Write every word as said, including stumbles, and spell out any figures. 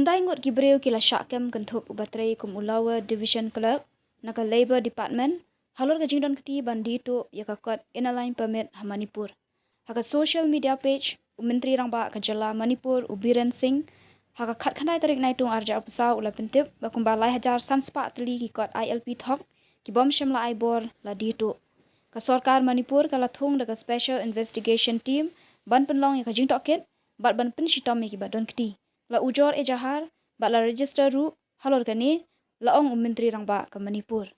Khyndai ngut ki briew ki la shah kem kynthup uba trei kum u Lower Division Clerk na ka Labour Department halor ka jingdonkti ban die tuh ïa ka kot Inner Line Permit ha Manipur. Ha ka social media page, u Myntri Rangbah ka jylla Manipur, u Biren Singh, ha ka khatkhyndai tarik Naitung arhajar arphew saw u la pyntip ba kumba lai hajar san spah tylli ki kot I L P thok ki bym shym la ai bor la die tuh. Ka sorkar Manipur ka la thung da ka Special Investigation Team ban pynlong ïa ka jingtohkit bad ban pynshitom ïa kiba donkti. La ujor ejahar bad la register ruh halor kane, la ong u Myntri Rangbah ka Manipur.